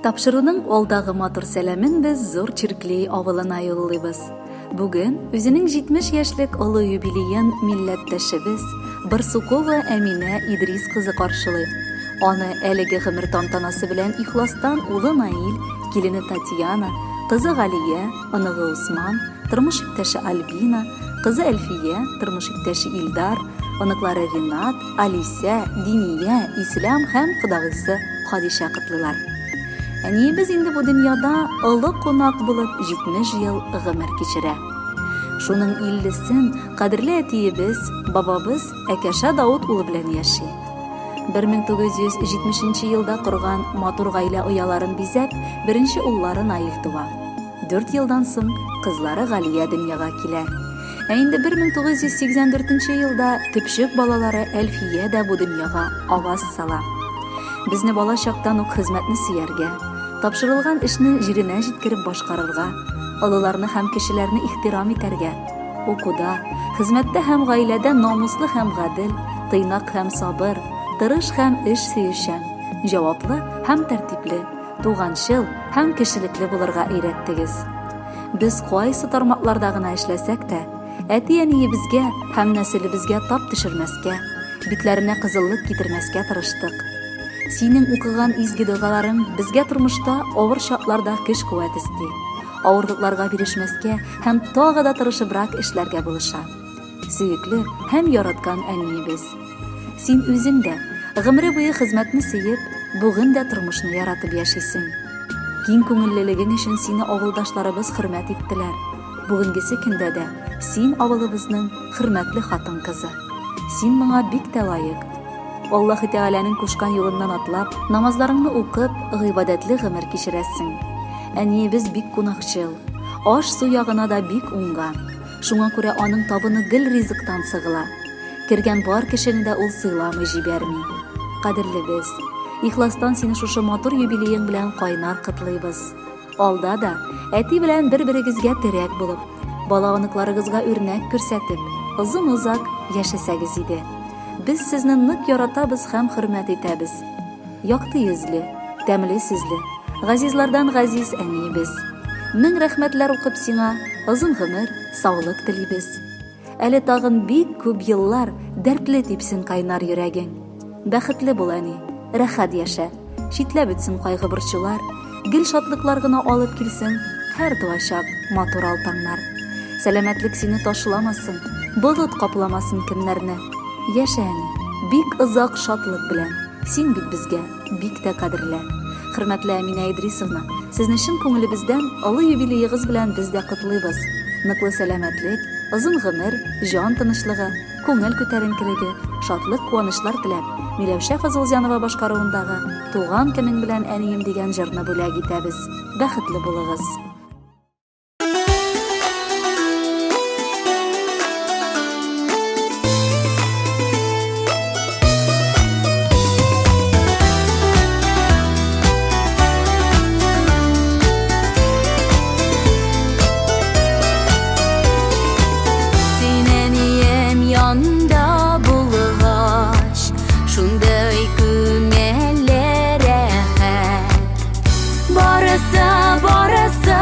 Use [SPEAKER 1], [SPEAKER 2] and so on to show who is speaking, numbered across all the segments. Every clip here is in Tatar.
[SPEAKER 1] Тапшыруның алдагы матур сәламен без Зур Чирклей авылына юллыйбыз. Бүген үзенең 70 яшьлек олы юбилеен милләттәшебез Барсукова Әминә Идрис кызы каршылый. Аны әлеге гомер тантанасы белән ихластан улы Наил, килене Татьяна, кызы Галия, оныгы Усман, тормыш иптәше Альбина, кызы Әлфия, тормыш иптәше Илдар, оныклары Ринат, Алисә, Диния, Ислам һәм кодагыйсы Хадишә котлыйлар. Әниебез инде бу дөньяда олы кунак булып 70 ел гомер кичерә. Шуның иллесен кадерле әтиебез, бабабыз Әкәшә Даут улы белән яши. 1970 елда корган матур гаилә ояларын бизәп, беренче уллары Наил туа. Дүрт елдан соң кызлары Галия дөньяга килә. Ә инде 1984 елда төпчек балалары Әлфия дә бу дөньяга аваз сала. Безне бала чактан ук хезмәтне сөяргә, тапшырылган эшне җиренә җиткереп башкарырга, олыларны һәм кешеләрне ихтирам итәргә, укуда, хезмәттә һәм гаиләдә намуслы һәм гадел, тыйнак һәм сабыр, тырыш һәм эш сөючән, җаваплы һәм тәртипле, туганчыл һәм кешелекле булырга өйрәттегез. Без кайсы тармакларда гына эшләсәк тә, әти-әниебезгә һәм нәселебезгә тап төшермәскә, битләренә кызыллык китермәскә тырыштык. Синең укыган изге догаларың безгә тормышта авыр чакларда көч-куәт өсти, авырлыкларга бирешмәскә һәм тагы да тырышыбрак эшләргә булыша. Сөекле һәм яраткан әниебез! Син үзең дә, гомере буе хезмәтне сөеп, бүген дә тормышны яратып яшисең. Киң күңеллелегең өчен сине авылдашларыбыз хөрмәт иттеләр. Бүгенгесе көндә дә син авылыбызның хөрмәтле хатын-кызы. Син моңа бик тә лаек. Аллаһы Тәгаләнең кушкан юлыннан атлап, намазларыңны укып, гыйбадәтле гомер кичерәсең. Әниебез бик кунакчыл, аш-су ягына да бик уңган. Шуңа күрә аның табыны гел ризыктан сыгыла. Кергән бар кешене дә ул сыйламый җибәрми. Кадерлебез, ихластан сине шушы матур юбилеең белән кайнар котлыйбыз. Алда да әти белән бер-берегезгә терәк булып, бала-оныкларыгызга үрнәк күрсәтеп, озын-озак яшәсәгез иде. Без сезне нык яратабыз һәм хөрмәт итәбез. Якты йөзле, тәмле сүзле, газизлардан газиз әниебез. Мең рәхмәтләр укып сиңа озын гомер, саулык телибез. Әле тагын бик күп еллар дәртле типсен кайнар йөрәгең. Бәхетле бул, әни, рәхәт яшә. Читләп үтсен кайгы-борчулар, гел шатлыклар гына алып килсен һәр туачак матур ал таңнар. Сәламәтлек сине ташламасын, болыт капламасын көннәрне. Яшә, әни, бик озак шатлык белән. Син бит безгә бик тә кадерле. Хөрмәтле Әминә Идрисовна, сезне чын күңелебездән олы юбилеегыз белән без дә котлыйбыз. Ныклы сәламәтлек, озын гомер, җан тынычлыгы, күңел күтәренкелеге, шатлык-куанычлар теләп, Миләүшә Фазылҗанова башкаруындагы Туган көнең белән, әнием дигән җырны бүләк итәбез. Бәхетле булыгыз!
[SPEAKER 2] Син әнием янында булгач, шундый күңелле рәхәт. Барысы, барысы.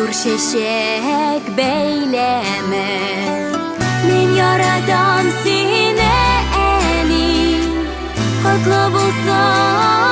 [SPEAKER 2] Матур чәчәк бәйләме. Мин яратам сине, әни. Котлы булсын.